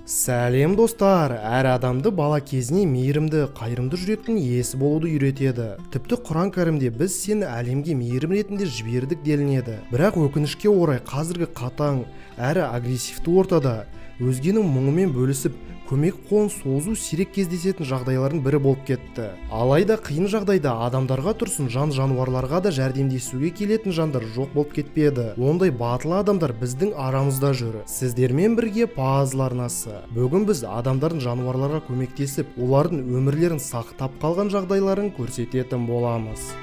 Сәлем, достар! Әр адамды бала кезіне мейірімді, қайырымды жүректің иесі болуды үйретеді. Тіпті Құран Кәрімде «Біз сені әлемге мейірім ретінде жібердік» делінеді. Бірақ өкінішке орай, қазіргі қатаң әрі агрессивті ортада өзгенің мұңымен бөлісіп, көмек қолын созу сирек кездесетін жағдайлардың бірі болып кетті. Алайда қиын жағдайда адамдарға тұрсын, жан жануарларға да жәрдемдесуге келетін жандар жоқ болып кетпеді. Ондай батыл адамдар біздің арамызда жүр. Сіздермен бірге Пазл арнасы. Бүгін біз адамдардың жануарларға көмектесіп, олардың өмірлерін сақтап қалған жағдайларын көрсететін боламыз.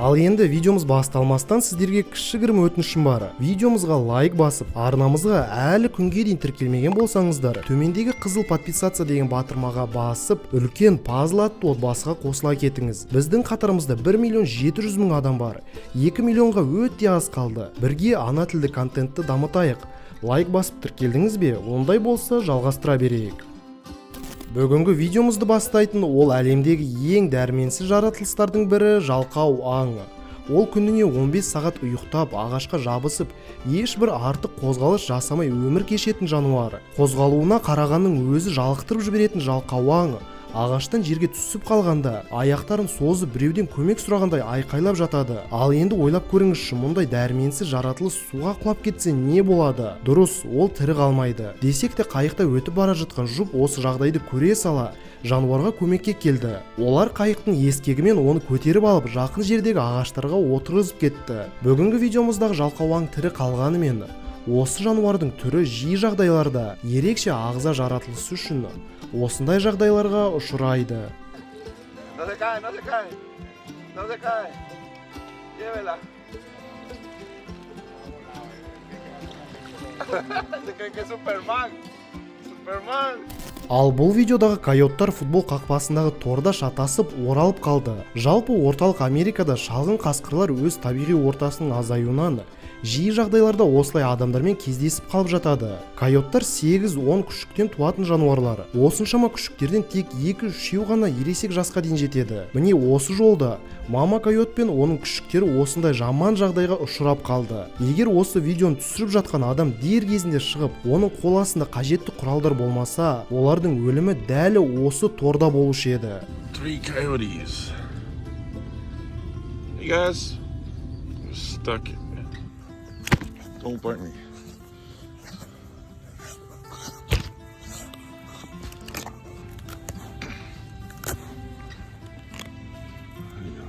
Ал енді видеомыз басталмастан сіздерге кішігірім өтінішім бар. Видеомызға лайк басып, арнамызға әлі күнге дейін тіркелмеген болсаңыздар, төмендегі қызыл «Подписаться» деген батырмаға басып, үлкен Пазл атты отбасыға қосыла кетіңіз. Біздің қатарымызда 1 миллион 700 мың адам бар. 2 миллионға өте аз қалды. Бірге ана тілді контентті дамытайық. Лайк басып тіркелдіңіз бе? Ондай болса, жалғастыра берейік. Бүгінгі видеомызды бастайтын ол әлемдегі ең дәрменсіз жаратылыстардың бірі — жалқау аң. Ол күніне 15 сағат ұйықтап, ағашқа жабысып, ешбір артық қозғалыс жасамай өмір кешетін жануар. Қозғалуына қарағанның өзі жалықтырып жіберетін жалқау аң ағаштан жерге түсіп қалғанда, аяқтарын созып, біреуден көмек сұрағандай айқайлап жатады. Ал енді ойлап көріңізші, мұндай дәрменсіз жаратылыс суға құлап кетсе, не болады? Дұрыс, ол тірі қалмайды. Десек те, қайықта өтіп бара жатқан жұп осы жағдайды көре сала жануарға көмекке келді. Олар қайықтың ескегімен оны көтеріп алып, жақын жердегі ағаштарға отырғызып кетті. Бүгінгі видеомыздағы жалқау аң тірі қалғанымен, осы жануардың түрі жиі жағдайларда ерекше ағза жаратылысы үшін осындай жағдайларға ұшырайды. No se cae, no se cae. No se cae. Llévela. Se cree que es Superman. Superman. Ал бұл видеодағы койоттар футбол қақпасындағы торда шатасып, оралып қалды. Жалпы, Орталық Америкада шалғын қасқырлар өз табиғи ортасының азаюынан жиі жағдайларда осылай адамдармен кездесіп қалып жатады. Койоттар 8-10 күшіктен туатын жануарлар. Осыншама күшіктерден тек 2-3 ғана ересек жасқа дейін жетеді. Міне, осы жолда мама койот пен оның күшіктері осындай жаман жағдайға ұшырап қалды. Егер осы видеоны түсіріп жатқан адам дер кезінде шығып, оның қол астында қажетті құралдар болмаса, олардың өлімі дәл осы торда болушы еді. Three coyotes. Hey guys. I'm stuck. Don't bite me. There you go.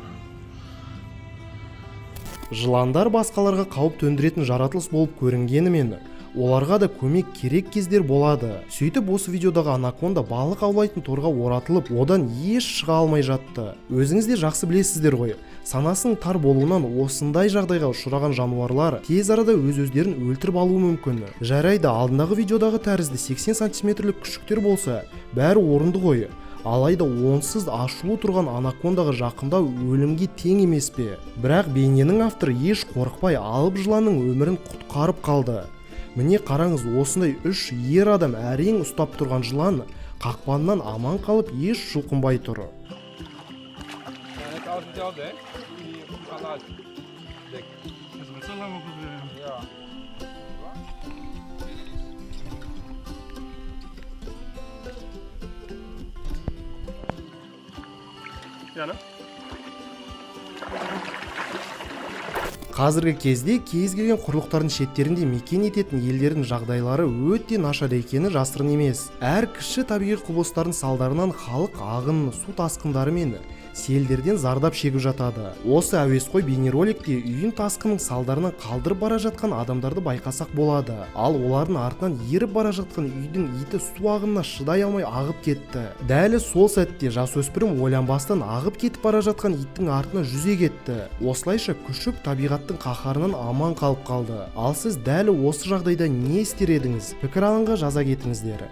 Жыландар басқаларға қауіп төндіретін жаратылыс болып көрінгенімен, оларға да көмек керек кездер болады. Сөйтіп, осы видеодағы анаконда балық аулайтын торға оратылып, одан еш шыға алмай жатты. Өзіңіз де жақсы білесіздер ғой, санасының тар болуынан осындай жағдайға ұшыраған жануарлар тез арада өз өздерін өлтіріп алуы мүмкін. Жарайды, алдындағы видеодағы тәрізді 80 сантиметрлік күшіктер болса, бәрі орынды ғой. Алайда онсыз ашулы тұрған анакондаға жақындау өлімге тең емес пе? Бірақ бейненің авторы еш қорықпай, алып жыланның өмірін құтқарып қалды. Міне, қараңыз, осындай үш ер адам әрең ұстап тұрған жылан қақпаннан аман қалып, еш жұлқынбай тұр. Ja, net alles hetzelfde, hè? Die gaat uit. Dik. Dat is met zo lang ongeveer. Ja. Ja, ne? Қазіргі кезде кез келген құрлықтардың шеттерінде мекен ететін елдердің жағдайлары өте нашар екені жасырын емес. Әр кіші табиғи құбылыстардың салдарынан халық ағын су тасқындары мен селдерден зардап шегіп жатады. Осы әуесқой бейнероликте үйін тасқынның салдарынан қалдырып бара жатқан адамдарды байқасақ болады. Ал олардың артынан еріп бара жатқан үйдің иті су ағынына шыдай алмай ағып кетті. Дәл сол сәтте жасөспірім ойланбастан ағып кетіп бара жатқан иттің артына жүзе кетті. Осылайша күшік табиғаттың қаһарынан аман қалып қалды. Ал сіз дәл осы жағдайда не істер едіңіз? Пікір алаңға жаза кетіңіздер.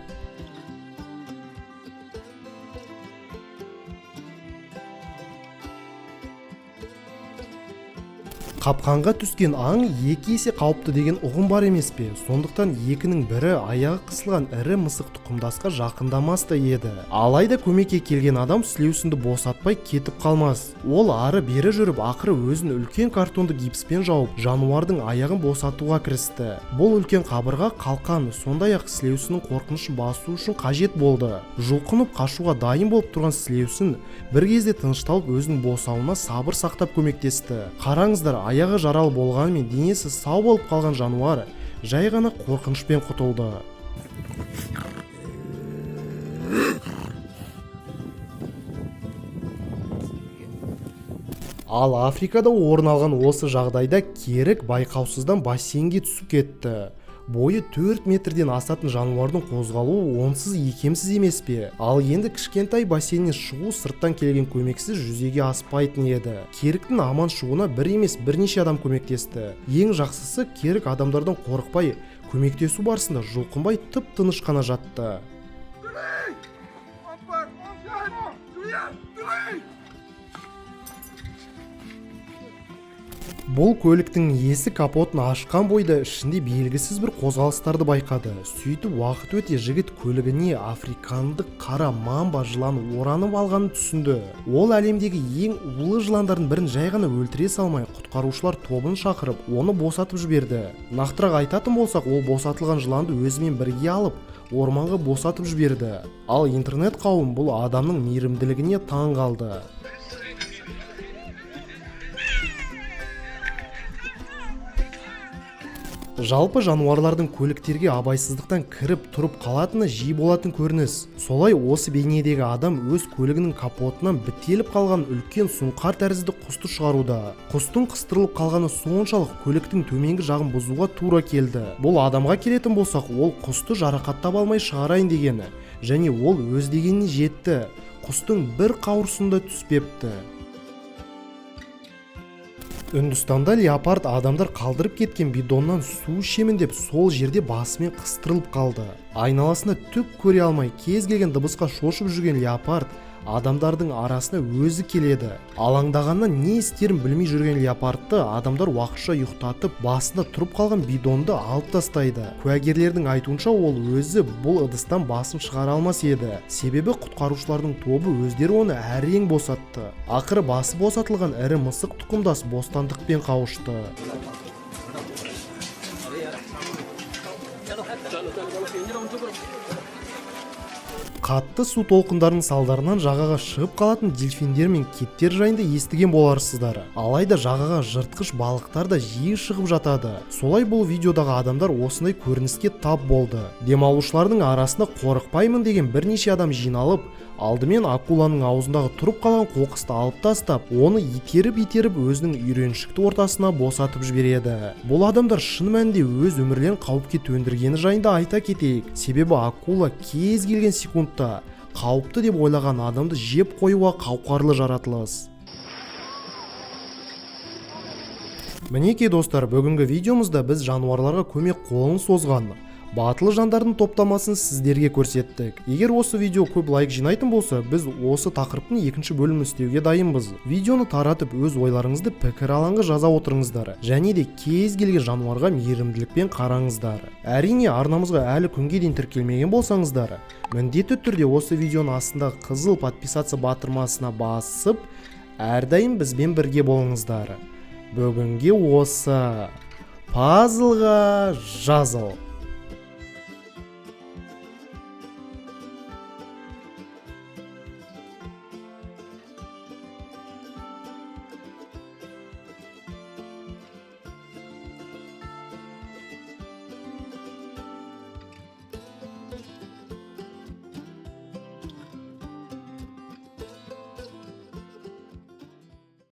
Қапқанға түскен аң екі есе қауіпті деген ұғым бар емес пе? Сондықтан екінің бірі аяғы қысылған ірі мысықты тұқымдасқа жақындамас та еді. Алайда көмекке келген адам сілеусінді босатпай кетіп қалмас. Ол ары бері жүріп, ақыры өзін үлкен картонды гипспен жауып, жануардың аяғын босатуға кірісті. Бұл үлкен қабырға қалқан, сондай-ақ сілеусіннің қорқынышын басу үшін қажет болды. Жұлқынып қашуға дайын болып тұрған сілеусін бір кезде тынышталып, өзінің босауына сабыр сақтап көмектесті. Қараңыздар, аяғы жаралы болғанымен денесі сау болып қалған жануар жай ғана қорқынышпен құтылды. Ал Африкада орын алған осы жағдайда керік байқаусыздан бассейнге түсіп кетті. Бойы 4 метрден асатын жануардың қозғалуы онсыз икемсіз емес пе? Ал енді кішкентай бассейннен шығу сырттан келген көмексіз жүзеге аспайтын еді. Керіктің аман шығуына бір емес, бірнеше адам көмектесті. Ең жақсысы, керік адамдардан қорықпай, көмектесу барысында жұлқынбай, тып тыныш қана жатты. Опа! Три! Бұл көліктің иесі капотын ашқан бойда ішінде белгісіз бір қозғалыстарды байқады. Сөйтіп, уақыт өте жігіт көлігіне африкандық қара мамба жыланы оранып алғанын түсінді. Ол әлемдегі ең улы жыландардың бірін жай ғана өлтіре салмай, құтқарушылар тобын шақырып, оны босатып жіберді. Нақтырақ айтатын болсақ, ол босатылған жыланды өзімен бірге алып, орманға босатып жіберді. Ал интернет қауым бұл адамның мейірімділігіне таң қалды. Жалпы, жануарлардың көліктерге абайсыздықтан кіріп тұрып қалатыны жиі болатын көрініс. Солай, осы бейнедегі адам өз көлігінің капотынан бітеліп қалған үлкен сұңқар тәрізді құсты шығаруда. Құстың қыстырылып қалғаны соншалық, көліктің төменгі жағын бұзуға тура келді. Бұл адамға келетін болсақ, ол құсты жарақаттап алмай шығарайын дегені және ол өз дегеніне жетті: құстың бір қауырсыны да түспепті. Үндістанда леопард адамдар қалдырып кеткен бидоннан су ішемін деп, сол жерде басымен қыстырылып қалды. Айналасында түк көре алмай, кез келген дыбысқа шошып жүрген леопард адамдардың арасына өзі келеді. Алаңдағаннан не істерін білмей жүрген леопардты адамдар уақытша ұйықтатып, басында тұрып қалған бидонды алып тастайды. Куәгерлердің айтуынша, ол өзі бұл ыдыстан басын шығара алмас еді, себебі құтқарушылардың тобы өздері оны әрең босатты. Ақыры басы босатылған ірі мысық тұқымдас бостандықпен қауышты. Қатты су толқындарының салдарынан жағаға шығып қалатын дельфиндер мен киттер жайында естіген боларсыздар. Алайда жағаға жыртқыш балықтар да жиі шығып жатады. Солай, бұл видеодағы адамдар осындай көрініске тап болды. Демалушылардың арасында қорықпаймын деген бірнеше адам жиналып, алдымен акуланың аузындағы тұрып қалған қоқысты алып тастап, оны итеріп итеріп өзінің үйреншікті ортасына босатып жібереді. Бұл адамдар шын мәнінде өз өмірлерін қауіпке төндіргені жайында айта кетейік, себебі акула кез келген секундта қауіпті деп ойлаған адамды жеп қоюға қауқарлы жаратылыс. Мінекей, достар, бүгінгі видеомызда біз жануарларға көмек қолын созған батыл жандардың топтамасын сіздерге көрсеттік. Егер осы видео көп лайк жинайтын болса, біз осы тақырыптың екінші бөлімін істеуге дайынбыз. Видеоны таратып, өз ойларыңызды пікір алаңға жаза отырыңыздар және де кез келген жануарға мейірімділікпен қараңыздар. Әрине, арнамызға әлі күнге дейін тіркелмеген болсаңыздар, міндетті түрде осы видеоның астындағы қызыл подписаться батырмасына басып, әрдайым бізбен бірге болыңыздар. Бүгінге осы. Пазлға жазыл.